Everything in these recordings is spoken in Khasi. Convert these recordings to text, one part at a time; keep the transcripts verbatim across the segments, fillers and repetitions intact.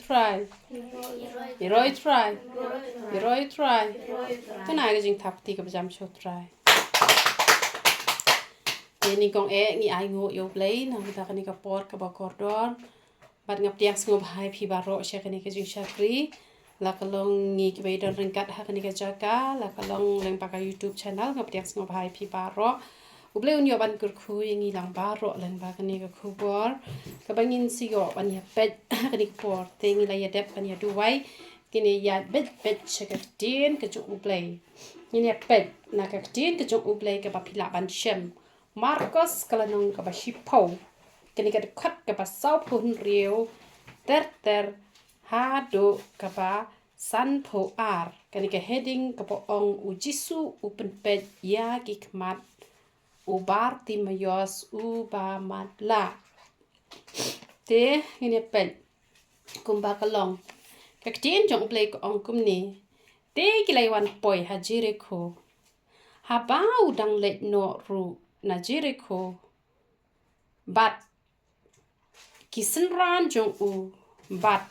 Trai. Ïaroi Trai. Ïaroi Trai. Tuna ka jingthap kti kaba jam sha u Trai. Te nyngkong eh ngi ainguh ïa u Blei namar kane ka por kaba kordor. Bad nga pdiang sngewbha ïa phi baroh sha kane ka jingshakri. La ka long ngi kiba ïadon ryngkat ha kane ka jaka, la ka long lyngba ka YouTube channel, nga pdiang sngewbha ïa phi baroh. U Blei un ïoh ban kyrkhu ïa ngi lang baroh lyngba kane ka khubor kaba ngin sa ïoh ban ïa peit ha kane ka por. Te ngi la ïa dep ban ïa duwai. Ngin ïa beit beit sha ka ktien ka jong u Blei. Ngin ïa peit na ka ktien ka jong u Blei kaba phi lah ban shem. Markos ka lynnong kaba shiphew, kane ka dkhot kaba sawphew hynriew ter ter haduh kaba sanphew ar. Kane ka heading kaba ong U Jisu u pynpeit ïa ki khmat u Bartimaeus uba matlah. Te ngin ïa peit kumba ka long. Ka ktien jong u Blei ka ong kumne. Te ki la ïa wan poi ha Jerikho. Haba u dang leit noh ruh na Jerikho, bad ki synran jong u, bad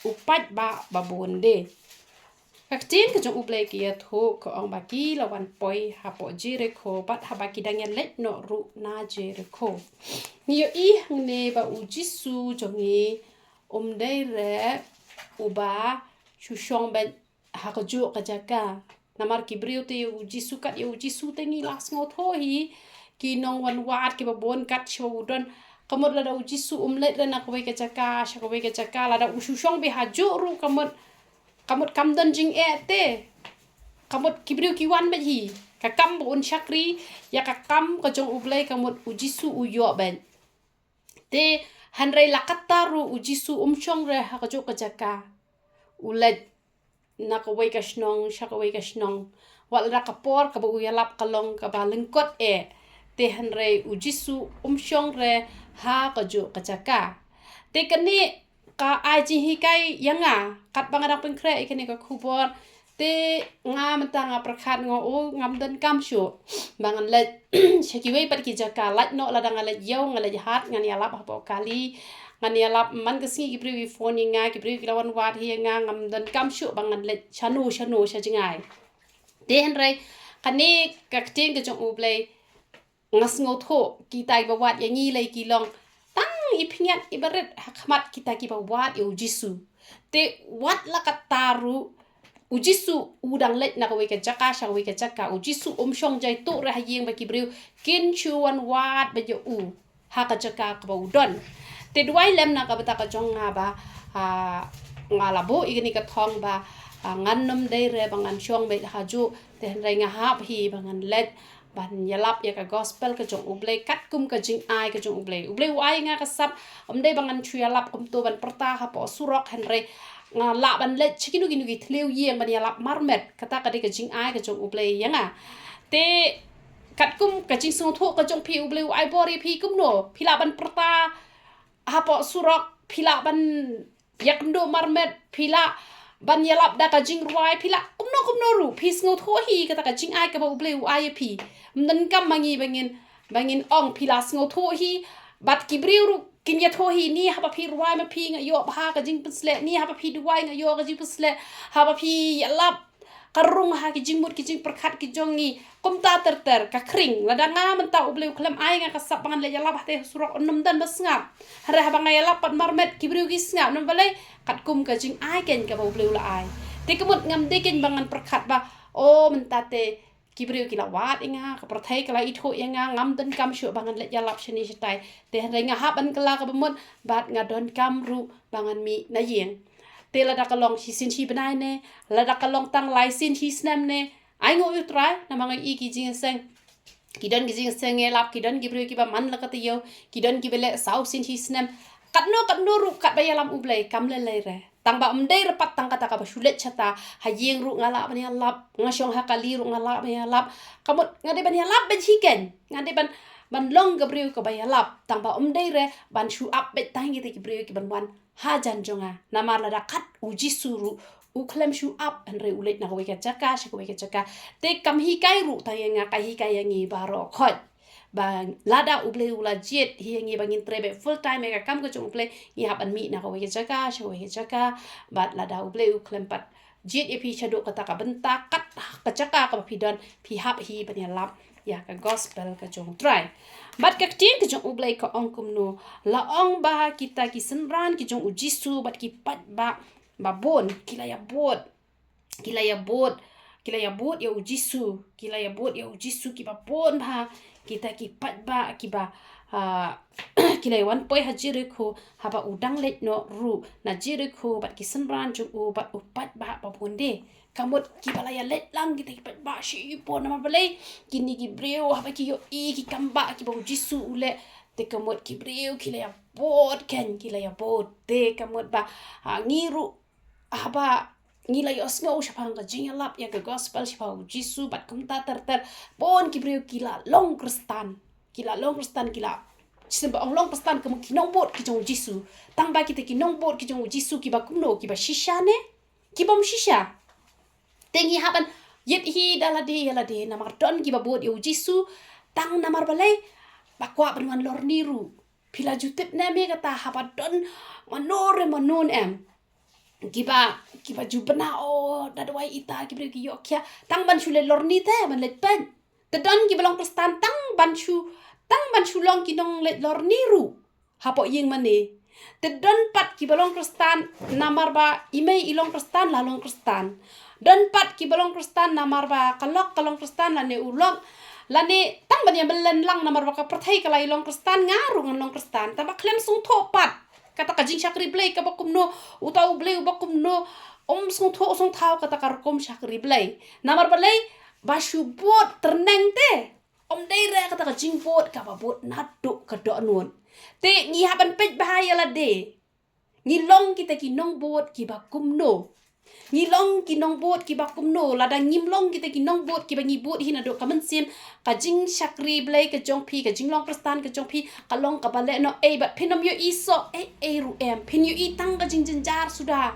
u paidbah babun de. Ka ktien ka jong u Blei ka ïathuh ka ong ba ki la wan poi hapoh Jerikho, bad haba ki dang ïa leit noh ruh na Jerikho. Ngi ïohi hangne ba U Jisu jong ngi um dei re uba shu shong beit ha kajuh ka jaka. Namar ki briew te ïa U Jisu, kat ïa U Jisu te ngi la sngewthuh hi. Ki nongwan wad kiba bun kat shuwa u don. Ka mut lada U Jisu um leit re na kawei ka jaka sha kawei ka jaka, lada u shu shong beit hajuh ruh ka mut, ka mut kam don jingeh te. Ka mut ki briew ki wan beit hi. Ka kam ba un shakri ïa ka kam ka jong u Blei ka mut U Jisu u ïoh beit. Te hynrei la katta ruh U Jisu um shong re ha kajuh ka jaka. U leit na kawei ka shnong sha kawei ka shnong. Wat lada ka por kaba u ïalap ka long kaba lyngkot eh, te hynrei U Jisu um shong re ha kajuh ka jaka. Te kane ka ai jinghikai ïa nga, katba nga dang pynkhreh ïa kane ka khubor. Te nga mynta nga pyrkhat nga, o, ngam donkam shuh ba ngan leit sha kiwei pat ki jaka. Lait noh lada nga leit ïew, nga leit hat, ngan ïalap hapoh kali. Ngan ïalap man ka sngi ki briew ki phone ïa nga, ki briew ki la wan wad hi ïa nga, ngam donkam shuh ba ngan leit shano shano sha jngai. Te hynrei kane ka ktien ka jong u Blei, nga sngewthuh kita kiba wad ïa ngi lei ki long tang i pynïaid i barit ha khmat kita kiba wad ïa u Jisu. Te wat la katta ruh, u Jisu u dang leit na kawei ka jaka sha kawei ka jaka. U Jisu um shong jaituh re ha ïing ba ki briew kin shu wan wad beit ïa u ha ka jaka kaba u don. Te duwai lem na ka bynta ka jong nga ba, ah, nga la buh ïa kane ka thong ba, ah, ngan nym dei re ba ngan shong beit hajuh. Te hynrei nga hap hi ba ngan leit ban ïalap ïa ka gospel ka jong u Blei katkum ka jingai ka jong u Blei. U Blei u ai nga ka sap, ym dei ba ngan shu ïalap kumto ban pyrta hapoh surok, hynrei nga lah ban leit sha kino kino ki thliew ïing ban ïalap marmet. Kata ka dei ka jingai ka jong u Blei ïa nga. Te katkum ka jingsngewthuh ka jong phi, u Blei u ai bor ïa phi kumno? Phi lah ban pyrta hapoh surok, phi lah ban ïakynduh marmet, phi lah ban ïalap da ka jingrwai, phi lah kumno kumno ruh. Phi sngewthuh hi kata ka jingai kaba u Blei u ai ïa phi. Ym donkam ma ngi ba ngin, ba ngin ong phi la sngewthuh hi. Bad ki briew ruh kin ïathuh hi, ni haba phi rwai ma phi nga ïoh bha ka jingpynshlur, ni haba phi duwai nga ïoh ka jingpynshlur, haba phi ïalap ka rung ha ki jingmut ki jingpyrkhat ki jong ngi. Kumta ter ter ka khring. Lada nga mynta u Blei u khlem ai nga ka sap ba ngan leit ïalap hangtei ha surok, un nym don ba sngap. Hynrei haba nga ïalap pat marmet ki briew ki sngap. Namar balei? Katkum ka jingai keiñ kaba u Blei u la ai. Te ka mut ngam dei keiñ ba ngan pyrkhat ba, o, mynta te ki briew ki la wad ïa nga, ka pyrthei ka la ithuh ïa nga, ngam donkam shuh ba ngan leit ïalap shane shatai. Te hynrei nga hap ban kylla kaba mut bad nga donkam ruh ba ngan mih na ïing. Te lada ka long shisien shi bnai ne, lada ka long tang lai sien shi snem ne, ainguh ïa u Trai, namar nga i ki jingïaseng. Ki don ki jingïaseng ïalap, ki don ki briew kiba man la ka taïew, ki don kiba leh saw sien shi snem. Katno katno ruh katba ïalam u Blei kam lei lei re. Tang ba ym dei re pat tang kata kaba shu leit shata, ha ïing ruh nga lah ban ïalap, nga shong ha kali ruh nga lah ban ïalap. Ka mut nga dei ban ïalap beit hi keiñ, nga dei ban, ban long ka briew kaba ïalap. Tang ba ym dei re ban shu ap beit tang kita ki briew kiban wan hajan jong nga. Namar lada kat u Jisu ruh u khlem shu ap, hynrei u leit na kawei ka jaka sha kawei ka jaka. Te kam hikai ruh tang ïa nga, ka hikai ïa ngi baroh khoit. ba lada U Blei u la jied hi ïa ngi ba ngin trei beit full time ïa ka kam ka jong U Blei, ngi hap ban mih na kawei ka jaka sha kawei ka jaka. Bad lada U Blei u khlem pat jied ïa phi shaduh kata ka bynta, kat ka jaka kaba phi don, phi hap hi ban ïalap ïa ka gospel ka jong U Trai. Bad ka ktien ka jong U Blei ka ong kumno? La ong ba kita ki synran ki jong U Jisu bad ki paidbah ba bun ki la ïabud, ki la ïabud, ki la ïabud ïa U Jisu, ki la ïabud ïa U Jisu, kiba bun bha kita ki paidbah kiba, ah, ki la ïawan poi ha Jerikho, haba u dang leit noh ruh na Jerikho bad ki synran jong u bad u paidbah ba bun de. Ka mut kiba la ïaleit lang kita ki paidbah shibun, namar balei? Kine ki briew haba ki ïohi ki kam bah kiba U Jisu u leh, te ka mut ki briew ki la ïabud kein, ki la ïabud. Te ka mut ba, ah, ngi ruh haba ngi la ïohsngew shaphang ka jingïalap ïa ka gospel shaphang U Jisu bad kumta ter ter, bun ki briew ki la long Khristan. Ki la long Khristan, ki la, shisien ba ong long Khristan, ka mut ki nongbud ki jong U Jisu. Tang ba kita ki nongbud ki jong U Jisu kiba kumno? Kiba shisha ne kibym shisha? Te ngi hap ban ïit hi da lade ïa lade, namar don kiba bud ïa U Jisu tang namar balei? Ba kwah ban wan lorni ruh. Phi la ju tip ne em ïa kata, haba don mano re mano ne em, kiba, kiba ju bna, o, da duwai ita ki briew ki ïoh khia tang ban shu leit lorni te ban leit peit. Te don kiba long Khristan tang ban shu, tang ban shu long ki nongleit lorni ruh hapoh ïing mane. Te don pat kiba long Khristan namar ba i mei i long Khristan, la long Khristan. Don pat kiba long Khristan namar ba ka lok ka long Khristan lane u lok, lane tang ban ïa mlien lang namar ba ka pyrthei ka la ïa long Khristan, nga ruh ngan long Khristan. Tangba khlem sngewthuh pat kata ka jingshakri Blei kaba kumno, uta U Blei uba kumno, um sngewthuh sngewthaw kata ka rukom shakri Blei. Namar balei? Ba shu bud tyrneng te. Ym dei re kata ka jingbud kaba bud naduh ka dohnud. Te ngi hap ban peit bha ïa lade. Ngi long kita ki nongbud kiba kumno? Ngi long ki nongbud kiba kumno? Lada ngim long kita ki nongbud kiba ngi bud hi naduh ka mynsiem, ka jingshakri Blei ka jong phi, ka jinglong Khristan ka jong phi, ka long kaba lehnohei bad phin ym ïohi soh ei ei ruh em. Phin ïohi tang ka jingjynjar suda.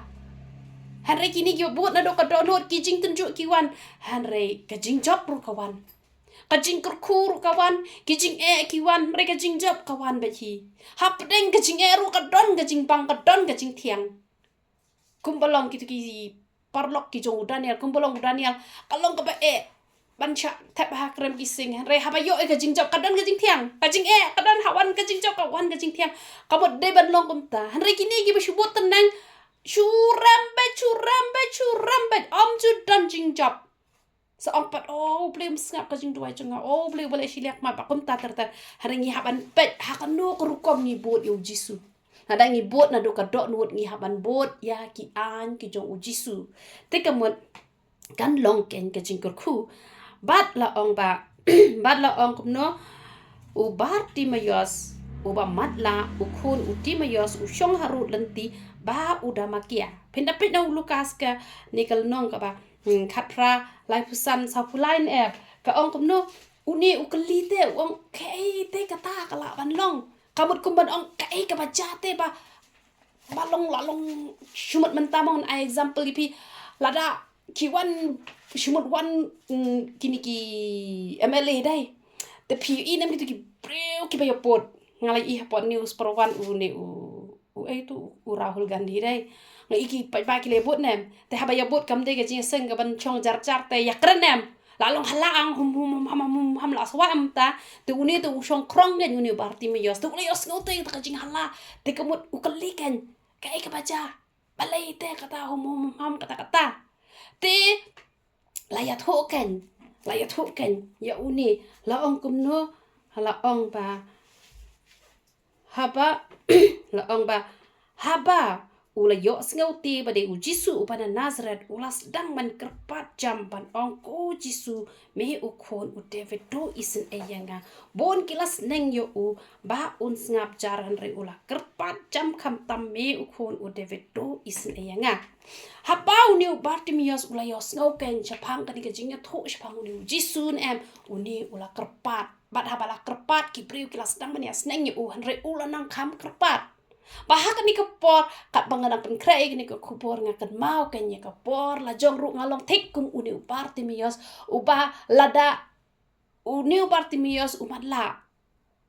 Hynrei kine kiba bud naduh ka dohnud, ki jingtynjuh ki wan, hynrei ka jingjop ruh ka wan. Ka jingkyrkhu ruh ka wan, ki jingeh ki wan, hynrei ka jingjop ka wan beit hi. Hapdeng ka jingeh ruh ka don ka jingbang, ka don ka jingthiang. Kumba long kito ki paralok ki jong u Daniel, kumba long u Daniel, ka long kaba eh ban shah thep ha krem ki sing, hynrei haba ïoh ïa ka jingjop ka don ka jingthiang. Ka jingeh ka don, ha wan ka jingjop ka wan ka jingthiang. Ka mut dei ban long kumta. Hynrei kine kiba shu bud tyrneng, shu rem beit, shu rem beit, shu rem beit, ym ju don jingjop. Sa ong pat, o Blei, um sngap ka jingduwai jong nga, o Blei, ba leh shiliang mat, ba kumta ter ter. Hynrei ngi hap ban peit ha kano ka rukom ngi bud ïa u Jisu. Lada ngi bud naduh ka dohnud, ngi hap ban bud ïa ki aiñ ki jong u Jisu. Te ka mut kan long kein ka jingkyrkhu. Bad la ong ba, bad la ong kumno, u Bartimaeus uba matlah, u khun u Timaeus, u shong harud lynti ba u damakia. Phin da peit na u Lukas kane ka lynnong kaba Hmm, khatphra, laiphew san, sawphew lai ne em. Ka ong kumno, une u kylli te, u ong kaei te kata ka lah ban long. Ka mut kum ban ong kaei kaba jia te ba, ba long, la long shu mut mynta, ma ngan ai example ïa phi. Lada ki wan, shu mut wan, hmm, kine ki M L A dei. Te phi ïohi ne em kito ki briew kiba ïabud. Nga la ïohi hapoh news, para wan une u u ei tu, u Rahul Gandhi dei. Nga ïohi ki paidbah ki la bud ne em. Te haba ïabud kam dei ka jingïaseng kaban shong jar jar te ïakren ne em. La long hala ang hum hum hum ham hum hum ham, la swa em ta. Te une te u shong krong kein, une u Bartimaeus. Te u la ïohsngew te ka jinghala. Te ka mut u kylli kein, kaei kaba jia? Balei te kata hum hum hum ham kata kata? Te la ïathuh kein, la ïathuh kein ïa une, la ong kumno, la ong ba, haba, la ong ba, haba u la ïohsngew te ba dei u Jisu uba na Nasareth, u la sdang ban kyrpad jam ban ong, ko Jisu, me u khun u David, to isynei ïa nga. Bun ki la sneng ïa u ba un sngap jar, hynrei u la kyrpad jam khamtam, me u khun u David, to isynei ïa nga. Haba une u Bartimaeus u la ïohsngew kein shaphang kane ka jingïathuh shaphang une u Jisu ne em, une u la kyrpad. Bad haba la kyrpad, ki briew ki la sdang ban ïasneng ïa u, hynrei u la nang kham kyrpad. Ba ha kane ka por, katba nga dang pynkhreh ïa kane ka khubor, nga kynmaw kein ïa ka por la jong ruh nga long thik kum une u Bartimaeus, uba lada une u Bartimaeus u matlah,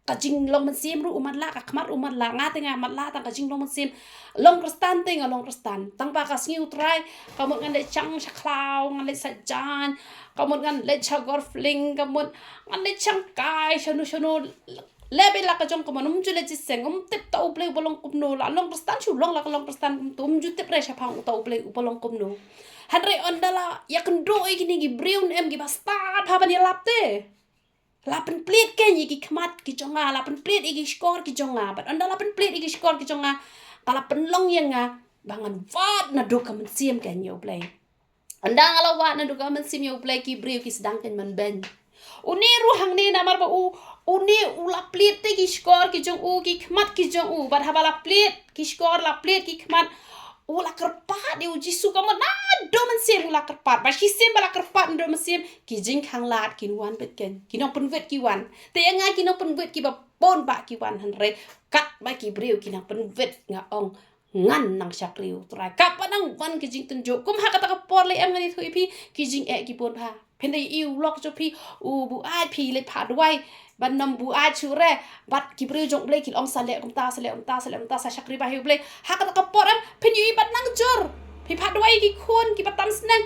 ka jinglong mynsiem ruh u matlah, ka khmat u matlah, nga te nga matlah tang ka jinglong mynsiem. Long Khristan te nga long Khristan. Tang ba ka sngi u Trai, ka mut ngan leit shang sha khlaw, ngan leit sait jaiñ, ka mut ngan leit sha golf link, ka mut ngan leit shang kai, shano shano. Leh beit la ka jong ka mon, um ju leit jingïaseng, um tip ta U Blei uba long kumno, la long Khristan shu long, la ka long Khristan kumto, um ju tip re shaphang uta U Blei uba long kumno. Hynrei ynda la ïakynduh ïa kine ki briew ne em kiba stad bha ban ïalap te. La pynplied kein ïa ki khmat ki jong nga, la pynplied ïa ki shkor ki jong nga, bad ynda la pynplied ïa ki shkor ki jong nga, ka la pynlong ïa nga ba ngan wad naduh ka mynsiem kein ïa U Blei. Ynda nga la wad naduh ka mynsiem ïa U Blei, ki briew ki sdang kein ban beiñ. Une ruh hangne namar ba u, une u la plied te ki shkor ki jong u, ki khmat ki jong u, bad haba la plied ki shkor, la plied ki khmat, u la kyrpad ïa U Jisu, ka mut naduh mynsiem u la kyrpad. Ba shisien ba la kyrpad naduh mynsiem, ki jingkhanglad kin wan beit kein, ki nongpynwit ki wan. Te ïa nga ki nongpynwit kiba bun bah ki wan, hynrei katba ki briew ki nongpynwit, nga ong ngan nang shakri U Trai. Katba nang wan ki jingtynjuh. Kum ha kata ka por lei em, ngan ïathuh ïa phi, ki jingeh ki bun bha. Phin da ïohi u lok jong phi, u buaid, phi leit phah duwai ban nym buaid shuh re. Bad ki briew jong U Blei ki la ong sa leh kumta, sa leh kumta, sa leh kumta, sa shakri bha ïa U Blei. Ha kata ka por em, phin ïohi ban nang jur. Phi phah duwai ïa ki khun kiba tam sneng,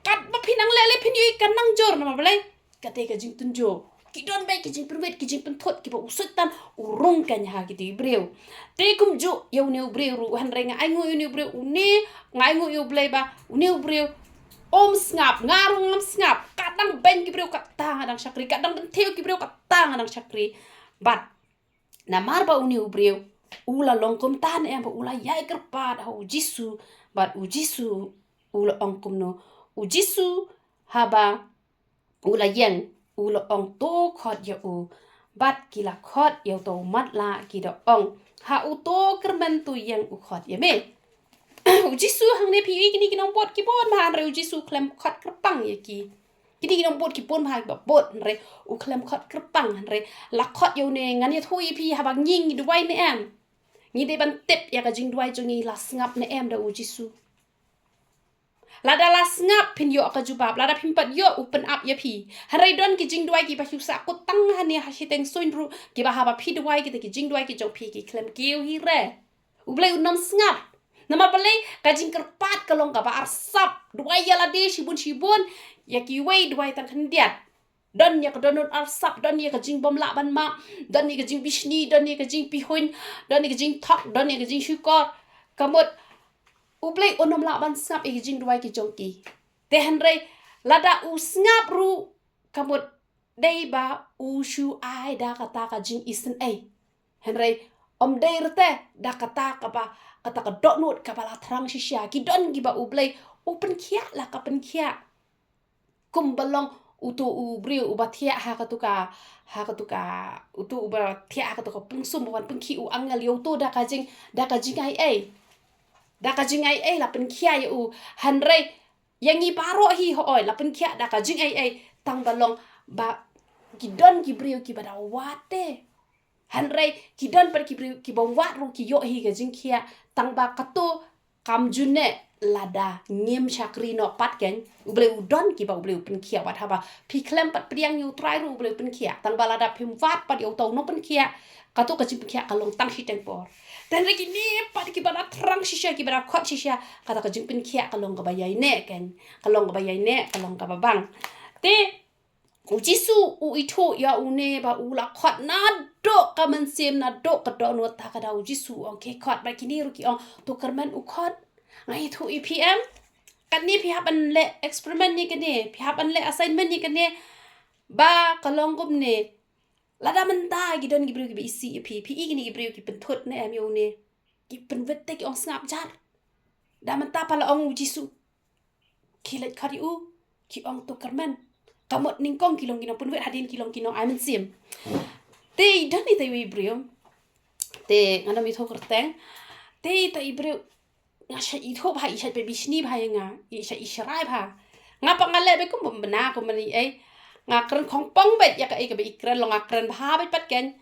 katba phi nang leh lei phin ïohi ka nang jur, namar balei? Kata ka jingtynjuh. Ki don beit ki jingpynwit, ki jingpynthut, kiba u Soitan u rung kein ha kito ki briew. Te kumjuh ïa une u briew ruh, hynrei nga ainguh ïa une u briew, une, nga ainguh ïa U Blei ba une u briew um sngap, nga ruh ngam sngap. Ka dang beiñ ki briew kata nga dang shakri, ka dang pynthiew ki briew kata nga dang shakri. Bad namar ba une u briew u la long kumta ne em, ba u la ïai kyrpad ha U Jisu, bad U Jisu u la ong kumno? U Jisu haba u la ïeng, u la ong, to khot ïa u. Bad ki la khot ïa uto u matlah, ki da ong ha u, to kyrmen, to ïeng, u khot ïa me. U Jisu hangne, phi ïohi kine ki nongbud ki bun bha, hynrei U Jisu u khlem khot kyrpang ïa ki. Kine ki nongbud ki bun bha, kiba bud, hynrei u khlem khot kyrpang, hynrei la khot ïa une. Ngan ïathuh ïa phi, haba ngi ngi duwai ne em, ngi dei ban tip ïa ka jingduwai jong ngi la sngap ne em da U Jisu. Lada la sngap, phin ïoh ka jubab, lada phim pat ïoh, u pynap ïa phi. Hynrei don ki jingduwai kiba shu sah kut tang hangne ha shiteng suiñ ruh, kiba haba phi duwai, kita ki jingduwai ki jong phi ki khlem kiew hi re. U Blei un ym sngap. Namar balei? Ka jingkyrpad ka long kaba arsap. Duwai ïa lade shibun shibun, ïa kiwei duwai tang khyndiat. Don ïa ka dohnud arsap, don ïa ka jingbymlah ban map, don ïa ka jingbishni, don ïa ka jingpihuiñ, don ïa ka jingthok, don ïa ka jingshukor. Ka mut U Blei un ym lah ban sngap ïa ka jingduwai ki jong ki. Te hynrei lada u sngap ruh, ka mut dei ba u shu ai da kata ka jingisynei. Hynrei ym dei rte da kata kaba, kata ka dohnud kaba la thrang shisha. Ki don kiba U Blei u pynkhiah la ka pynkhiah. Kumba long uto u briew uba thiah ha katu ka, ha katu ka, uto uba thiah ha katu ka pungsum, ba wan pynkhih u angel ïa uto da ka jing, da ka jingaiei. Da ka jingaiei la pynkhiah ïa u. Hynrei ïa ngi baroh hi, hooid, la pynkhiah da ka jingaiei, tang ba long ba ki don ki briew kiba da wad te. Hynrei ki don pat ki briew kiba wad ruh ki ïoh hi ka jingkhiah, tang ba kato kam ju neh lada ngim shakri noh pat, kein. U Blei u don kiba U Blei u pynkhiah, wat haba phi khlem pat pdiang ïa U Trai ruh U Blei u pynkhiah. Tang ba lada phim wad pat ïa uto u nongpynkhiah, kato ka jingpynkhiah ka long tang shiteng por. Te hynrei kine pat kiba la thrang shisha, kiba la khot shisha, kata ka jingpynkhiah ka long kaba ïaineh, kein. Ka long kaba ïaineh, ka long kaba bang. Te U Jisu u ithuh ïa une ba u la khot naduh ka mynsiem, naduh ka dohnud, ta ka daw U Jisu u ong, khie khot. Bad kine ruh ki ong, to kyrmen, u khot. Nga ithuh ïa phi em, katne phi hap ban leh experiment ïa kane, phi hap ban leh assignment ïa kane, ba ka long kumne. Lada mynta ki don ki briew kiba isih ïa phi, phi i kine ki briew ki pynthut ne em ïa une, ki pynwit te ki ong sngap jar. Da mynta pat la ong U Jisu, khie leit khot ïa u, ki ong to kyrmen. Ka mut nyngkong ki long ki nongpynwit, hadien ki long ki nongai mynsiem. Te i don ita iwei i briew, te ngan ym ithuh kyrteng. Te ita i briew, nga shait ithuh bha, i shait pynbishni bha ïa nga, i shait i sharai bha. Nga pat nga leh beit kum bym bna, kum bym bna ei. Nga kren khongpong beit ïa kaei kaba i kren, long nga kren bha beit pat, kein.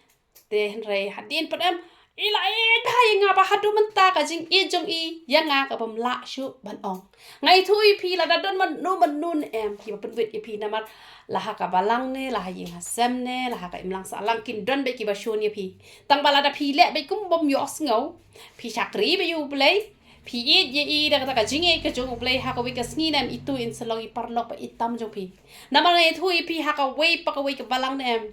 Te hynrei hadien pat em, I la ïeit bha ïa nga ba haduh mynta ka jingïeit jong i ïa nga ka bym lah shuh ban ong. Nga ïathuh ïa phi lada don mynno mynno ne em kiba pynwit ïa phi namar la ha ka balang ne, la ha ïing ha sem ne, la ha ka imlang sahlang kin don beit kiba shun ïa phi. Tang ba lada phi leh beit kum bym ïohsngew, phi shakri beit ïa U Blei, phi ïeit ïa i da kata ka jingïeit ka jong U Blei ha kawei ka sngi ne em, itu in sa long i paralok ba ïeit tam jong phi. Namar nga ïathuh ïa phi ha kawei pa kawei ka balang ne em,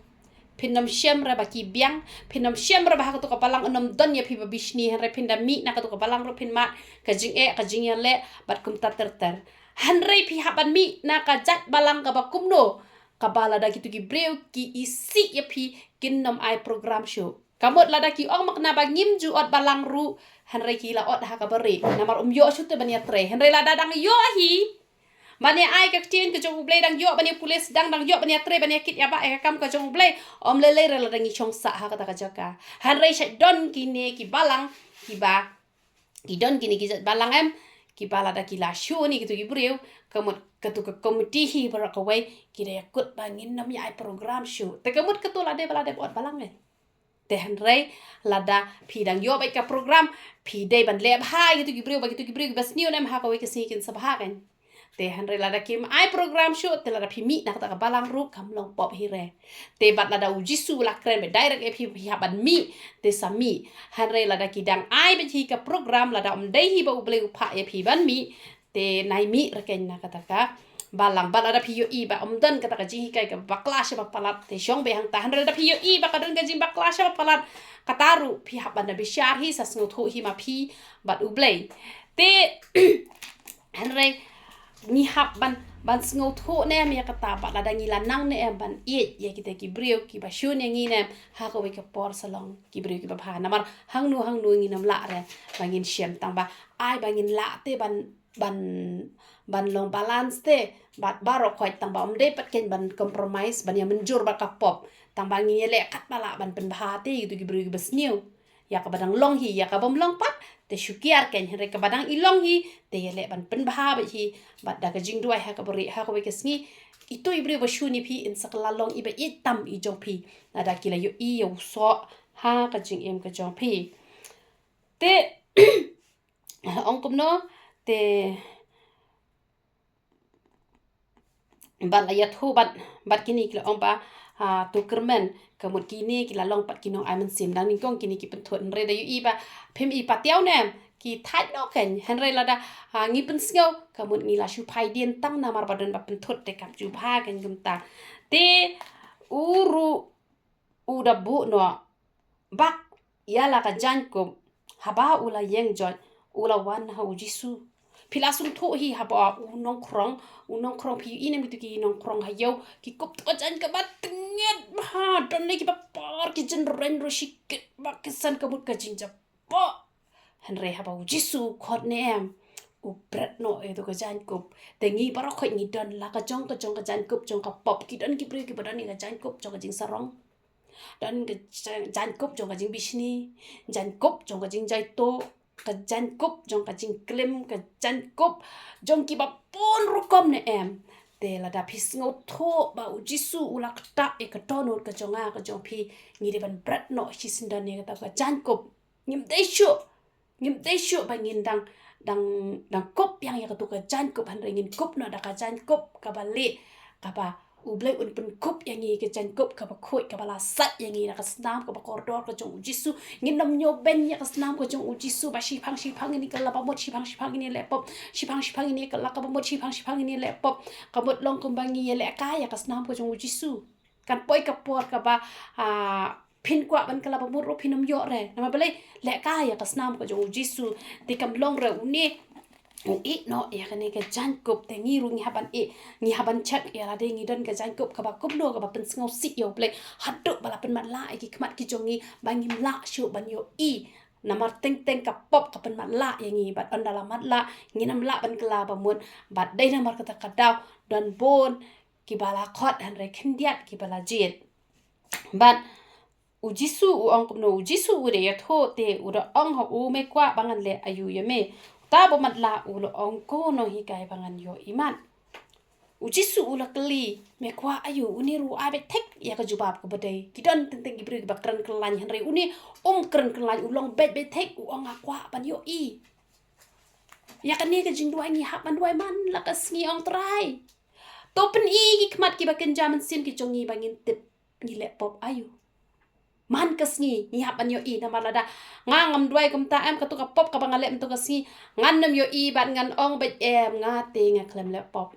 phin ym shem re ba ki biang, phin ym shem re ba ha katu ka balang un ym don ïa phi ba bishni, hynrei phin da mih na katu ka balang ruh phin mad ka jingeh ka jingïaleh bad kumta ter ter. Hynrei phi hap ban mih na ka jait balang kaba kumno, kaba lada kitu ki briew ki isih ïa phi kin ym ai program shuh. Ka mut lada ki ong ma kane ba ngim ju ot balang ruh, hynrei ki la ot ha kaba rieh namar um ïoh shuh te ban ïatrei. Hynrei lada dang ïoh hi ban ïa ai ka ktien ka jong U Blei, dang ïoh ban ïa pule sdang, dang ïoh ban ïatrei ban ïakit ïabah ïa ka kam ka jong U Blei, ym lei lei re lada ngi shong sah ha kata ka jaka. Hynrei shait don kine ki balang kiba, ki don kine ki jait balang em, kiba lada ki la shu ni kitu ki briew, ka mut katu ka komiti hi baroh kawei ki da ïakut ba ngin ym ïa ai program shuh. Te ka mut katu la dei ba la dep ot balang eh. Te hynrei lada phi dang ïoh beit ka program, phi dei ban leh bha ïa kitu ki briew ba kitu ki briew kiba sniew ne em ha kawei ka sngi kin sa bha kan. Te hynrei lada kim ai program shuh, te lada phi mih na kata ka balang ruh kam long pop hi re. Te bad lada U Jisu u la kren beit direct ïa phi, phi hap ban mih, te sa mih. Hynrei lada ki dang ai beit hi ka program, lada ym dei hi ba U Blei u phah ïa phi ban mih, te nai mih re kan na kata ka balang. Bad lada phi ïohi ba ym don kata ka jinghikai kaba bakla sha ba palat, te shong beit hangta. Hynrei lada phi ïohi ba ka don ka jingbakla sha ba palat, kata ruh phi hap ban da bishar hi, sa sngewthuh hi ma phi bad U Blei. Te hynrei ngi hap ban, ban sngewthuh ne em ïa kata, bad lada ngi la nang ne em ban ïeit ïa kita ki briew kiba shun ïa ngi ne em, ha kawei ka por sa long ki briew kiba bha. Namar hangno hangno ngin ym lah re ba ngin shem, tang ba ai ba ngin lah te ban, ban, ban long balance te bad baroh khoit, tang ba ym dei pat kan ban compromise ban ïa mynjur bad ka pop, tang ba ngin ïa leh katba lah ban pynbha te ïa kitu ki briew kiba sniew. Ïa kaba dang long hi, ïa kaba ym long pat te shu kiar kan, hynrei kaba dang i long hi te ïa leh ban pynbha beit hi. Bad da ka jingduwai ha kaba rieh ha kawei ka sngi, itu i briew ba shun ïa phi in sa kylla long iba ïeit tam i jong phi lada ki la ïohi ïa u soh ha ka jingim ka jong phi. Te ong kumno, te bad la ïathuh bad, bad kine ki la ong ba, ah, to kyrmen, ka mut kine ki la long pat ki nong ai mynsiem. Dang nyngkong kine ki pynthut, hynrei da ïohi ba phim i patiaw ne em, ki thait noh kan. Hynrei lada, ah, ngi pynsngew, ka mut ngi la shu phai dien tang namar ba don ba pynthut te kam ju bha kan kumta. Te u ruh u da buh noh bak ïa la ka jaiñkup. Haba u la ïeng joit, u la wan ha U Jisu. Phi la sngewthuh hi haba u nongkhrong, u nongkhrong, phi ïohi ne em kitu ki nongkhrong ha ïew, ki kup tang ka jaiñ kaba tngit bha, don ne kiba par ki jynreiñ ruh shi kit bak ki san, ka mut ka jingjop. Hynrei haba U Jisu u khot ne em, u bret noh ïa tu ka jaiñkup. Te ngi baroh khoit ngi don la ka jong ka jong ka jaiñkup jong ka pop. Ki don ki briew kiba don ïa ka jaiñkup jong ka jingsarong, don ka jaiñ-, jaiñkup jong ka jingbishni, jaiñkup jong ka jingjaituh, ka jaiñkup jong ka jingklim, ka jaiñkup jong kiba bun rukom ne em. Te lada phi sngewthuh ba U Jisu u la ktah ïa ka dohnud ka jong nga ka jong phi, ngi dei ban bret noh shisyndon ïa kata ka jaiñkup. Ngim dei shuh, ngim dei shuh ba ngin dang, dang, dang kup biang ïa katu ka jaiñkup, hynrei ngin kup noh da ka jaiñkup kaba lieh, kaba U Blei un pynkup ïa ngi, ka jaiñkup kaba khuid, kaba la sait ïa ngi na ka snam kaba kordor ka jong U Jisu. Ngin ym ñiewbeiñ ïa ka snam ka jong U Jisu ba shiphang shiphang ngin ïa kylla ba mut, shiphang shiphang ngin ïa leh pop, shiphang shiphang ngin ïa kylla kaba mut, shiphang shiphang ngin ïa leh pop. Ka mut long kumba ngi ïalehkai ïa ka snam ka jong U Jisu. Kan poi ka por kaba, ah, phin kwah ban kylla ba mut ruh phin ym ïoh re. Namar balei? Lehkai ïa ka snam ka jong U Jisu. Te kam long re une u ïeh noh ïa kane ka jaiñkup, te ngi ruh ngi hap ban ïeh, ngi hap ban check ïa lade ngi don ka jaiñkup kaba kumno, kaba pynsngewsih ïa U Blei haduh ba la pynmatlah ïa ki khmat ki jong ngi ba ngim lah shuh ban ïohi. Namar teng teng ka pop ka pynmatlah ïa ngi, bad ynda la matlah ngin ym lah ban kylla ba mut. Bad dei namar kata ka daw don bun kiba la khot hynrei khyndiat kiba la jied. Bad U Jisu u ong kumno? U Jisu u da ïathuh te u da ong ha u, me kwah ba ngan leh aïu ïa me? Uta uba matlah u la ong, ko nonghikai, ba ngan ïoh imat? U Jisu u la kylli, me kwah aïu? Une ruh u ai beit thik ïa ka jubab kaba dei. Ki don teng teng ki briew kiba kren kyllaiñ, hynrei une um kren kyllaiñ, u long beit beit thik, u ong, nga kwah ban ïohi. Ïa kane ka jingduwai ngi hap ban duwai man la ka sngi, ong Trai, to pyni ki khmat kiba kynja mynsiem ki jong ngi ba ngin tip ngi leh pop aïu. Man ka sngi ngi hap ban ïohi, namar lada nga ngam duwai kumta em, kato ka pop kaba nga leh mynta ka sngi, ngan nym ïohi bad ngan ong beit em, nga te nga khlem leh pop.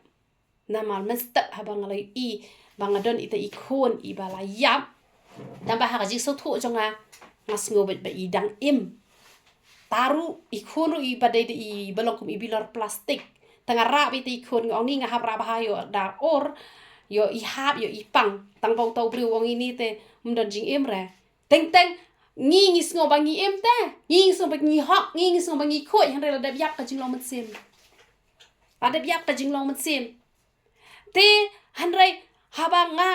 Namar mynstep haba nga la ïohi ba nga don ita i khun iba la ïap, tangba ha ka jingsngewthuh jong nga, nga sngew beit ba i dang im. Te ruh i khun ruh iba dei da i, ba long kum i bilor plastik. Te nga rah beit ita i khun, nga ong, ni nga hap rah bha, ïoh da ur, ïoh i hap, ïoh i pang. Tangba uta u briew u ong, ine te ym don jingim re. Teng teng ngi, ngi sngew ba ngi im te, ngi, ngi sngew ba ngi hok, ngi, ngi sngew ba ngi khuid, hynrei la dep ïap ka jinglong mynsiem. La dep ïap ka jinglong mynsiem. Te hynrei haba nga,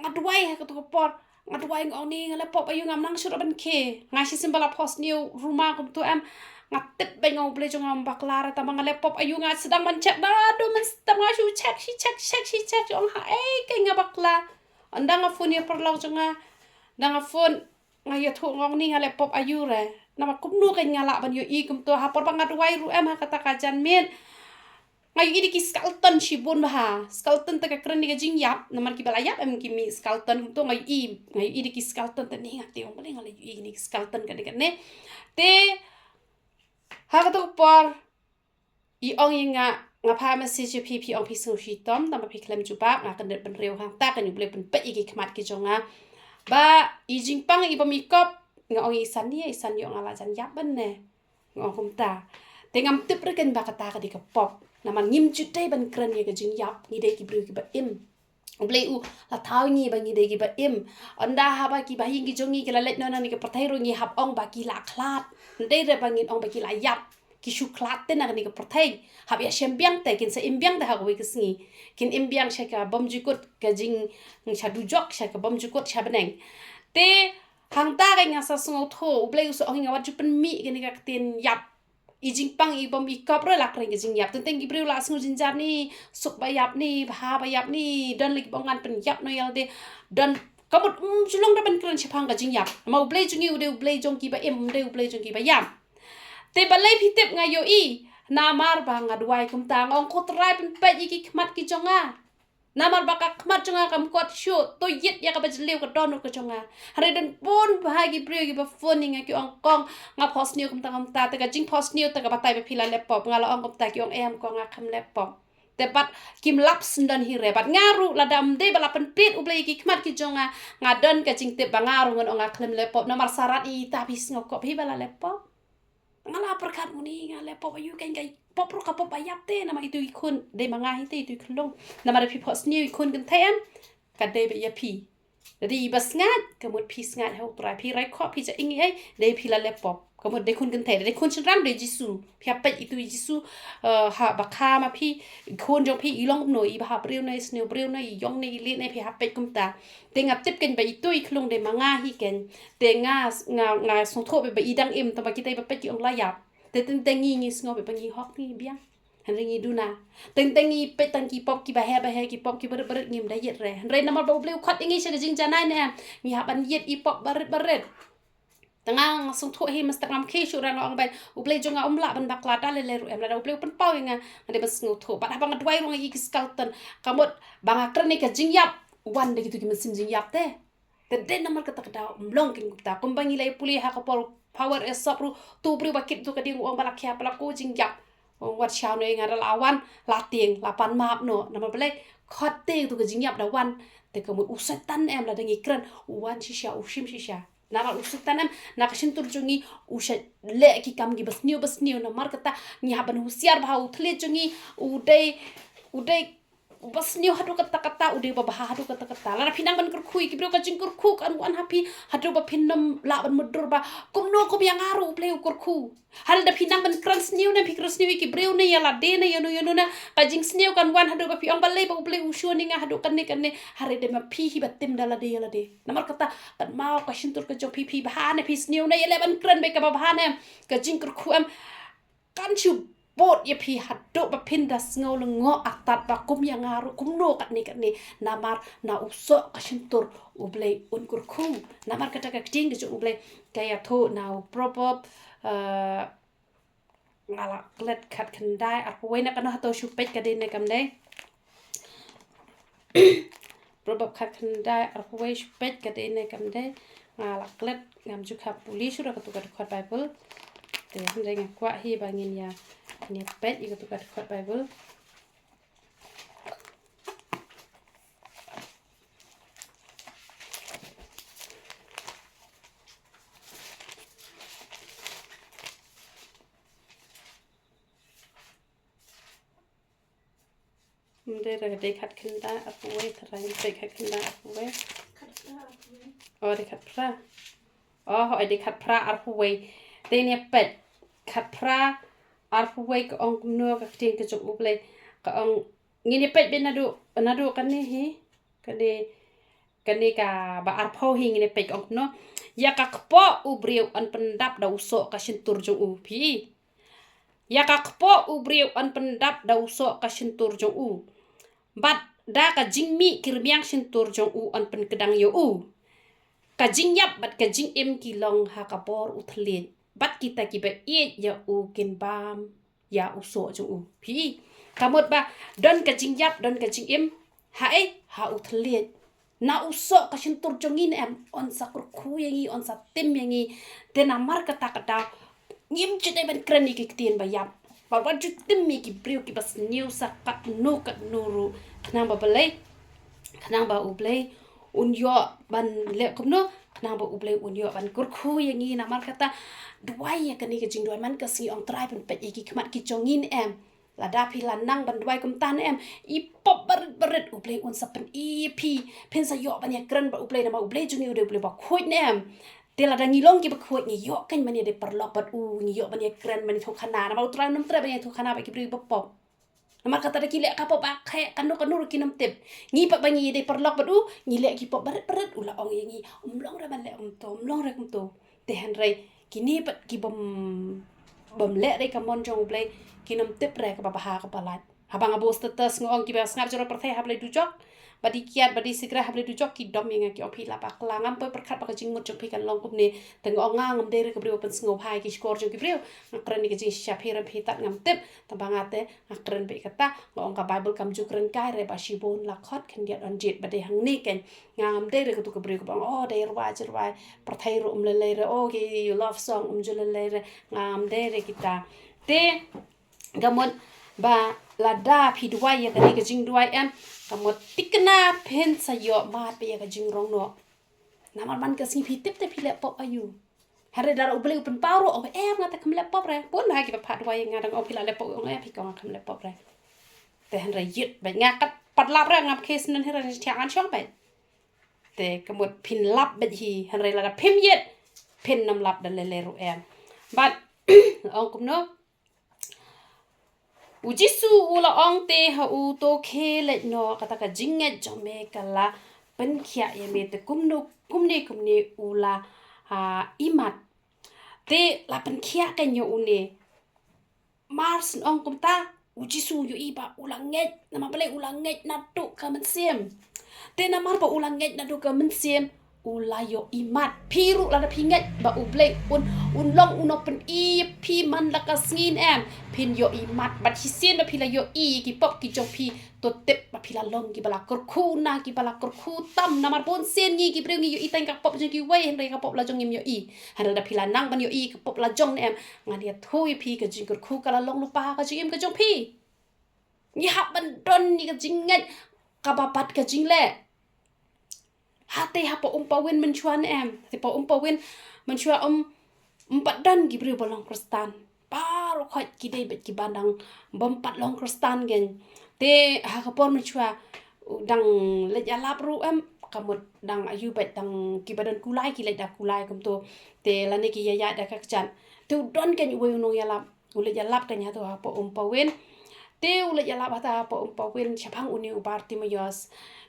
nga duwai ha kato ka por, nga duwai, nga ong, ni nga leh pop aïu, ngam nang shuh ruh ban khie. Nga shisien ba la phohsniew ruma kumto em, nga tip beit, nga ong, Blei jong nga, ngam bakla re, tangba nga leh pop aïu, nga sdang ban check, naduh mynstep nga shu check, shi check, check, shi check, ong, haei keiñ nga bakla. Ynda nga phone ïa paralok jong nga, ynda nga phone, nga ïathuh, nga ong, ni nga leh pop aïu re. Namar kumno keiñ nga lah ban ïohi kumto, ha por ba nga duwai ruh em, ha kata ka janmiet nga ïohi da ki skeleton shibun bha. Skeleton te ka kren ïa ka jingïap, namar kiba la ïap em ki mih skeleton kumto, nga ïohi, nga ïohi da ki skeleton. Te ni nga te ong, balei nga la ïohi kine ki skeleton kane kane. Te ha kato ka por i ong ïa nga, nga phah message ïa phi, phi ong phi sngew shitom, tangba phi khlem jubab, nga kyndit bynriew hangta, kane U Blei u pynpeit ïa ki khmat ki jong nga. Ba i jingpang i bym i kop, nga ong, i san ïa, i san ïoh, nga la jan ïap ban ne. Nga ong kumta. Te ngam tip re keiñ ba kata ka dei ka pop. Namar ngim ju dei ban kren ïa ka jingïap, ngi dei ki briew kiba im. U Blei u la thaw ngi ba ngi dei kiba im. Ynda haba kiba ha ïing ki jong ngi ki la leit noh na kane ka pyrthei ruh ngi hap ong ba ki la khlad. Ym dei re ba ngin ong ba ki la ïap. Ki shu khlad te na kane ka pyrthei. Hap ïashem biang te, kin sa im biang te ha kawei ka sngi. Kin im biang sha ka bymjukut ka jing, sha dujok, sha ka bymjukut sha bneng. Te hangta ka nga sa sngewthuh, U Blei u sa ong ïa nga, wat ju pynmih kane ka ktien ïap. I jingpang i bym i kop ruh la kren ka jingïap. Teng teng ki briew la sngew jynjar, ni suk ba ïap, ni bha ba ïap, ni don lei kiba ong ngan pynïap noh ïa lade. Don, ka mut, mm, shu long da ban kren shaphang ka jingïap. Namar U Blei jong ngi u dei U Blei jong kiba im, um dei U Blei jong kiba ïap. Te balei phi tip nga ïohi? Namar ba nga duwai kumta, nga ong, ko Trai, pynpeit ïa ki khmat ki jong nga. Namar ba ka khmat jong nga kam kot shuh, to ïit ïa kaba jylliew ka dohnud ka jong nga. Hynrei don bun bha ki briew kiba phone ïa nga ki ong, kong, nga phohsniew kumta kumta, te ka jingphohsniew te ka batai ba phi la leh pop. Nga la ong kumta, ki ong, em kong, nga khlem leh pop. Te pat kim lap syndon hi re, bad nga ruh lada ym dei ba la pynpeit U Blei ïa ki khmat ki jong nga, nga don ka jingtip ba nga ruh ngan ong nga khlem leh pop, namar sa rat ïa ita, phi sngewkop hi ba la leh pop. Nga la pyrkhat, muni nga leh pop aïu, keiñ ka pop ruh ka pop ba ïap te, namar itu i khun dei ma nga hi te, itu i khyllung. Namar da phi phohsniew i khun kynthei em, ka dei ba ïa phi. Da dei iba sngaid, ka mut phi sngaid ha U Trai, phi rai khoh, phi ja ing ei, dei phi la leh pop. Ka mut dei khun kynthei, dei khun shynrang, dei Jisu. Phi hap peit itu i Jisu, eh, ha ba kha ma phi, i khun jong phi i long kumno, iba ha briew ne, i sniew briew ne, i ïong ne, i lieh ne, phi hap peit kumta. Te nga tip keiñ ba itu i khyllung dei ma nga hi keiñ. Te nga, nga, nga sngewthuh ba i dang im, tangba kita iba peit ki ong la ïap. Te teng teng ngi, ngi sngew ba ngi hok, ngi biang. Hynrei ngi duna. Teng teng ngi peit tang ki pop kiba heh ba heh, ki pop kiba rit ba rit, ngim da ïit re. Hynrei namar ba U Blei u khot ïa ngi sha ka jingjanai ne em, ngi hap ban ïit i pop ba rit ba rit. Te nga, nga sngewthuh hi, mynstep ngam khie shuh re, nga ong ba U Blei jong nga um lah ban bakla da lei lei ruh em, lada U Blei u pynpaw ïa nga, nga dei ban sngewthuh. Bad haba nga duwai ruh nga ïohi ki skeleton. Ka mut ba nga kren ïa ka jingïap, wan da kitu ki mynsiem jingïap te. Te dei namar kata ka daw ym long keiñ kumta. Kumba ngi la ïa pule ha ka por Power Esop ruh, tu briew ba kit tu ka dieng, u ong ba la khia, ba la ko jingïap. U ong, wat shaw noh ïa nga, da la wan la tieng, la pan map noh. Namar balei? Khot te tu ka jingïap da wan. Te ka mut u Soitan em, lada ngi kren, u wan shisha, u shim shisha. Namar u Soitan em, na ka shyntur jong ngi u shait leh ki kam kiba sniew ba sniew. Namar kata ngi hap ban husiar bha, u thylliej jong ngi u dei, u dei uba sniew haduh katta katta, u dei uba bha haduh katta katta. Lada phi nang ban kyrkhu ïa ki briew, ka jingkyrkhu kan wan ha phi haduh ba phin nym lah ban mutdur ba kumno kum ïa nga ruh U Blei u kyrkhu. Hynrei lada phi nang ban kren sniew ne, phi kren sniew ïa ki briew ne, ïa lade ne, ïa no ïa no ne, ka jingsniew kan wan haduh ba phi ong balei ba U Blei u shun ïa nga haduh kane kane. Hynrei dei ma phi hi ba tim da lade ïa lade. Namar kata, kynmaw ka shyntur ka jong phi, phi bha ne, phi sniew ne, ïaleh ban kren beit kaba bha ne. Ka jingkyrkhu em kan shu bud ïa phi haduh ba phin da sngew lyngngoh artat ba kum ïa nga ruh kumno katne katne. Namar na u soh ka shyntur U Blei un kyrkhu. Namar kata ka ktien ka jong U Blei ka ïathuh na u Proverb, eh, nga la klet khatkhyndai arphew wei, na kano hato shu peit ka dei ne kam dei. Proverb khatkhyndai arphew wei, shu peit ka dei ne kam dei. Nga la klet, ngam ju kham pule shuh ruh katu ka dkhot Bible. Te hynrei nga kwah hi ba ngin ïa, ngin ïa peit ïa katu ka dkhot Bible. Ym dei re, ka dei khatkhyndai arphew wei, tharai ngin peit khatkhyndai arphew wei. Oh, dei khatphra. Oh, hooid, dei khatphra arphew wei. Te ngin ïa peit khatphra arphew wei ka ong kumno ka ktien ka jong U Blei. Ka ong, ngin ïa peit beit naduh, naduh kane hi. Kane, kane kaba arphew hi, ngin ïa peit ka ong kumno. Ïa ka kpoh u briew yn pyndap da u soh ka shyntur jong u. Phi. Ïa ka kpoh u briew yn pyndap da u soh ka shyntur jong u. Bad da ka jingmih ki rmiang shyntur jong u yn pynkdang ïa u. Ka jingïap bad ka jingim ki long ha ka bor u thylliej. Bad kita kiba ïeit ïa u kin bam ïa u soh jong u. Phi. Ka mut ba don ka jingïap, don ka jingim. Haei? Ha u thylliej. Na u soh ka shyntur jong ngi ne em, yn sa kyrkhu ïa ngi, yn sa tim ïa ngi. Te namar kata ka daw ngim ju dei ban kren ïa ki ktien ba ïap. Bad wat ju tim ïa ki briew kiba sniew sa katno katno ruh. Khnang ba balei? Khnang ba U Blei un ïoh ban leh kumno? Khnang ba U Blei un ïoh ban kyrkhu ïa ngi. Namar kata, duwai ïa kane ka jingduwai man ka sngi, ong Trai, pynpeit ïa ki khmat ki jong ngi ne em. Lada phi la nang ban duwai kumta ne em, i pop barit barit, U Blei un sa pyni ïa phi. Phin sa ïoh ban ïakren bad U Blei, namar U Blei jong ngi u dei U Blei ba khuid ne em. Te lada ngi long kiba khuid, ngi ïoh kein ban ïadei paralok bad u, ngi ïoh ban ïakren, ban ïathuh khana. Namar U Trai un ym treh ban ïathuh khana bad ki briew ba pop. Namar kata da ki leh ka pop ba khe, kano kano ruh kin ym tip. Ngi pat ba ngi ïadei paralok bad u, ngi leh ki pop barit barit, u la ong ïa ngi, ym long re ban leh kumto, ym long re kumto. Te hynrei kine pat ki bym, bym leh re ka mon jong U Blei, kin ym tip re kaba bha kaba lait. Haba nga buh status nga ong kiba sngap jrong pyrthei hap leit dujok, ba dei kiad, ba dei sigaret hap leit dujok, ki dom ïa nga ki ong phi la bakla. Ngam poi pyrkhat ba ka jingmut jong phi kan long kumne. Te nga ong nga ngam dei re ka briew ba pynsngewbha ïa ki shkor jong ki briew. Nga kren ïa ka jingshisha, phi rem phi tad ngam tip. Tang ba nga te nga kren beit kata, nga ong ka Bible kam ju kren kai re ba shibun la khot khyndiat yn jied, ba dei hangne kein. Nga ngam dei re katu ka briew kaba ong, oh, dei rwai, ji rwai. Pyrthei ruh um lei lei re, oh, ki love song um ju lei lei re. Nga ngam dei re kita. Te ka mut ba lada phi duwai ïa kane ka jingduwai em, ka mut thikna phin sa ïoh mad beit ïa ka jingrong noh. Namar man ka sngi phi tip te phi leh pop aïu. Hynrei lada U Blei u pynpaw ruh, ong em nga te kam leh pop re. Bun ha kiba phah duwai ïa nga, dang ong phi la leh pop, ong em phi, ka ong nga kam leh pop re. Te hynrei ïit beit, nga kat pat lap re, ngam khie snem hynrei ngan thiah ngan shong beit. Te ka mut phin lap beit hi, hynrei lada phim ïit, phin nym lap da lei lei ruh em. Bad ong kumno? U Jisu u la ong te ha u, to khie leit noh, kata ka jingngeit jong me ka la pynkhiah ïa me. Te kumno, kumne kumne u la, ha, imat. Te la pynkhiah kein ïa une. Mar syn ong kumta, u Jisu u ïohi ba u la ngeit, namar balei? U la ngeit naduh ka mynsiem. Te namar ba u la ngeit naduh ka mynsiem, u la ïohi mat. Phi ruh lada phi ngeit ba U Blei un, un long u nongpyni ïa phi man la ka sngi ne em, phin ïohi mat. Bad shisien ba phi la ïohi ïa ki pop ki jong phi, to tip ba phi la long kiba la kyrkhu na kiba la kyrkhu tam. Namar bun sien ngi ki briew ngi ïohi tang ka pop jong kiwei, hynrei ka pop la jong ngim ïohi. Hynrei lada phi la nang ban ïohi ka pop la jong ne em, ngan ïathuh ïa phi, ka jingkyrkhu ka la long lypa ha ka jingim ka jong phi. Ngi hap ban don ïa ka jingngeit kaba bad ka jingleh. Ha te ha Pawm Pawin mynshuwa ne em, te Pawm Pawin mynshuwa, um, um pat don ki briew ba long Khristan. Baroh khoit ki dei beit kiba dang bym pat long Khristan kein. Te ha ka por mynshuwa dang leit ïalap ruh em, ka mut dang aïu beit, dang kiba don kulai ki leit da kulai kumto. Te lane ki ïaid da ka kjat. Te u don kein uwei u nongïalap. U leit ïalap kein hato ha Pawm Pawin. Te u leit ïalap hato ha Pawm Pawin shaphang une u Bartimaeus.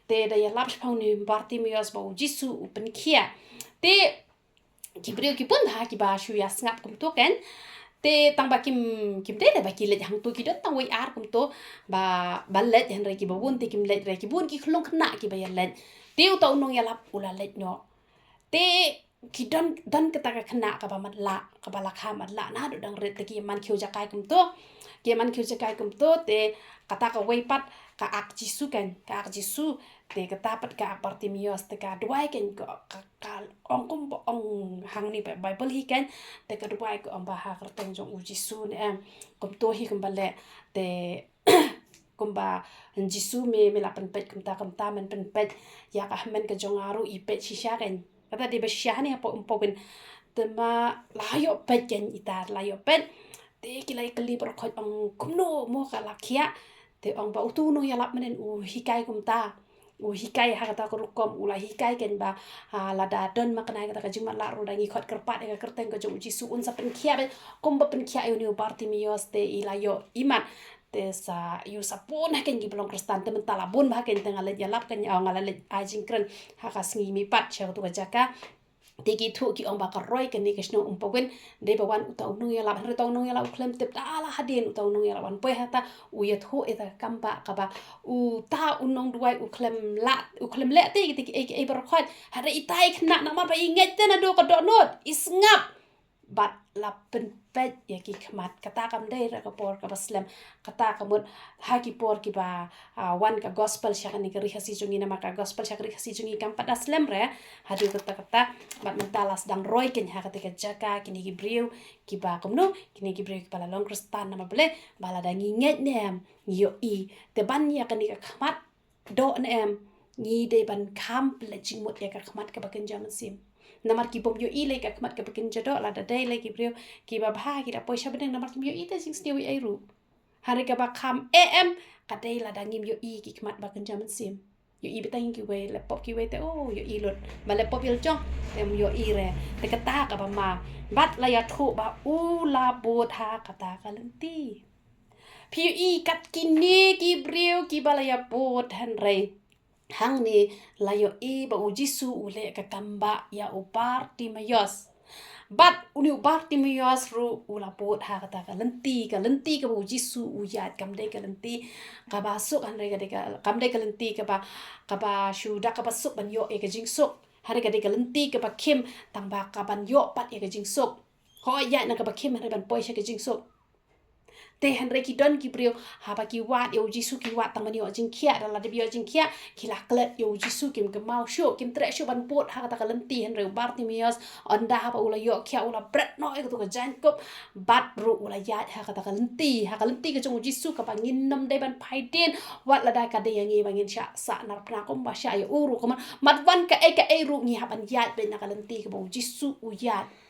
Te da ïalap shaphang une u Bartimaeus ba u Jisu u pynkhiah. Te ki briew ki bun ha kiba shu ïa sngap kumto kein. Te tang ba kim, kim dei re ba ki leit hangto, ki don tang wei ar kumto ba, ba leit, hynrei kiba bun te kim leit re, ki bun ki khyllung khynnah kiba ïa leit. Te uta u nongïalap u la leit noh. Te ki don, don kata ka khynnah kaba matlah, kaba la kha matlah naduh dang rit, te ki man khiew jakai kumto. Ki man khiew jakai kumto, te kata kawei pat ka ak Jisu kan, ka ak Jisu, te kata pat ka ak Bartimeus, te ka duwai kan ka, ka, ka ong kumba ong hangne Bible hi kan, te ka duwai ka ong ba ha kyrteng jong u Jisu ne em, kumto hi kumba leh, te kumba Jisu me, me la pynpeit kumta kumta, men pynpeit ïa ka hynmen ka jong nga ruh, i peit shisha kan. Kata dei ba shisha hangne hapoh Mpowin. Te ma la ïoh peit kan ita, la ïoh peit. Te ki la ïa kylli baroh khoit ong kumno mo ka la khiah. Te ong ba uto u nongïalap mynnin u hikai kumta. U hikai ha kata ka rukom, u la hikai kan ba, ha, lada don ma kane kata ka jingmatlah ruh, da ngi khot kyrpad ïa ka kyrteng ka jong u Jisu un sa pynkhiah beit, kumba pynkhiah ïa une u Bartimeus te i la ïoh imat. Te sa ïoh sa bun ha kan kiba long Khristan, te mynta la bun bha kan, te nga leit ïalap kan, nga la leit ai jingkren ha ka sngi Mihpat sha kato ka jaka. Te ki thuh ki ong ba ka roi kane ka shnong Mpowin, dei ba wan uta u nongïalap, hynrei uta u nongïalap u khlem tip da la hadien, uta u nongïalap wan poi hata, u ïathuh ïa ka kam ba kaba uta u nongduwai u khlem lah, u khlem leh te ki, te ki ei, ki ei baroh khoit. Hynrei ita i khynnah namar ba i ngeit te naduh ka dohnud, i sngap. Bad la pynpeit ïa ki khmat, kata kam dei re ka por kaba slem, kata ka mut ha ki por kiba, ah, wan ka gospel sha kane ka ri Khasi jong ngi, namar ka gospel sha ka ri Khasi jong ngi kam pat da slem re, haduh katta katta, bad mynta la sdang roi kan ha kata ka jaka, kine ki briew kiba kumno, kine ki briew kiba la long Khristan, namar balei, ba lada ngi ngeit ne em, ngi ïohi, te ban ïa kane ka khmat doh ne em, ngi dei ban kham pynleit jingmut ïa ka khmat kaba kynja mynsiem. Namar ki bym ïohi lei ka khmat kaba kynja doh, lada dei lei ki briew kiba bha ki da poi sha bneng, namar kim ïohi te jingsniew ei ei ruh. Hynrei kaba kham eh em, ka dei lada ngim ïohi ki khmat ba kynja mynsiem. Ïohi beit tang kiwei, leh pop kiwei te, oh, ïohi lut. Ba leh pop ïa la jong, te ym ïohi re. Te kata kaba ma. Bad la ïathuh ba u la bud ha kata ka lynti. Phi ïohi kat kine ki briew kiba la ïa bud, hynrei hangne la ïohi ba u Jisu u leh ka kam ba ïa u Bartimeus. Bad une u Bartimeus ruh u la bud ha kata ka lynti, ka lynti kaba u Jisu u ïaid, kam dei ka lynti kaba suk, hynrei ka dei ka, kam dei ka lynti kaba, kaba shu da kaba suk ban ïoh ïa ka jingsuk. Hynrei ka dei ka lynti kaba khim, tang ba ka ban ïoh pat ïa ka jingsuk. Hooid, ïaid na kaba khim hynrei ban poi sha ka jingsuk. Te hynrei ki don ki briew, haba ki wad ïa u Jisu ki wad tang ban ïoh jingkhiah, da lada ïoh jingkhiah, ki la klet ïa u Jisu, kim kynmaw shuh, kim treh shuh ban bud ha kata ka lynti, hynrei u Bartimeus, ynda haba u la ïoh khiah u la bret noh ïa kato ka jaiñkup, bad ruh u la ïaid ha kata ka lynti, ha ka lynti ka jong u Jisu kaba ngin nym dei ban phai dien, wat lada ka dei ïa ngi ba ngin shah sah narphna kumba shah ïa u ruh, kumno, mat wan kaei kaei ruh ngi hap ban ïaid beit na ka lynti kaba u Jisu u ïaid.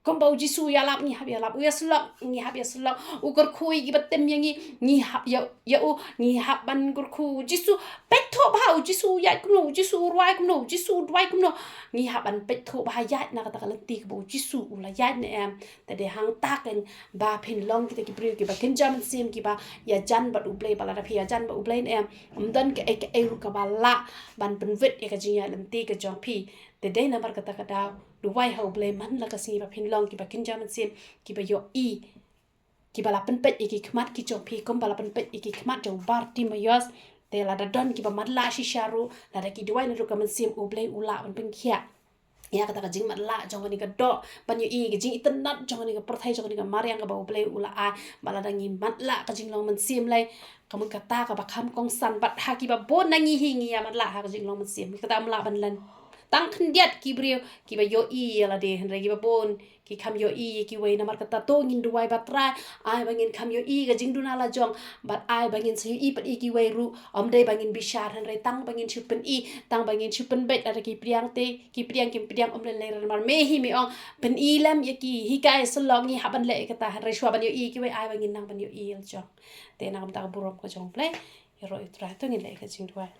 Kumba u Jisu u ïalap, ngi hap ïalap, u ïasyllok, ngi hap ïasyllok, u kyrkhu ïa kiba tim ïa ngi, ngi hap ïa, ïa u, ngi hap ban kyrkhu u Jisu. Peit thuh bha u Jisu u ïaid kumno, u Jisu u rwai kumno, u Jisu u duwai kumno. Ngi hap ban peit thuh bha, ïaid na kata ka lynti kaba u Jisu u la ïaid ne em. Te dei hangta kein ba phin long kita ki briew kiba kynja mynsiem, kiba ïajan bad U Blei, ba lada phi ïajan bad U Blei ne em, ym don kaei kaei ruh kaba lah ban pynwit ïa ka jingïaid lynti ka jong phi. Te dei namar kata ka daw, duwai ha U Blei man la ka sngi ba phin long kiba kynja mynsiem, kiba ïohi, kiba la pynpeit ïa ki khmat ki jong phi, kumba la pynpeit ïa ki khmat jong u Bartimeus. Te lada don kiba matlah shisha ruh, lada ki duwai naduh ka mynsiem, U Blei u lah ban pynkhiah ïa kata ka jingmatlah jong kane ka doh, ban ïohi ka jingitynnad jong kane ka pyrthei, jong kane ka mariang kaba U Blei u la ai. Bad lada ngi matlah ka jinglong mynsiem lei, ka mut kata kaba kham kongsan, bad ha kiba bun na ngi hi ngi ïa matlah ha ka jinglong mynsiem, kata ym lah ban len. Tang khyndiat ki briew kiba ïohi ïa lade, hynrei kiba bun ki kham ïohi ïa kiwei. Namar kata to ngin duwai ba Trai, ai ba ngin kham ïohi ka jingduna la jong, bad ai ba ngin sa ïohi pat ïa kiwei ruh, ym dei ba ngin bishar, hynrei tang ba ngin shu pyni, tang ba ngin shu pynbeit, lada ki pdiang te ki pdiang, kim pdiang ym lei lei, namar me hi me ong, pyni lem ïa ki, hikai syllok, ngi hap ban leh ïa kata, hynrei shuwa ban ïohi ïa kiwei, ai ba ngin nang ban ïohi ïa la jong. Te na ka bynta ka burom ka jong U Blei, ïaroh ïa U Trai, to ngin leh ïa ka jingduwai.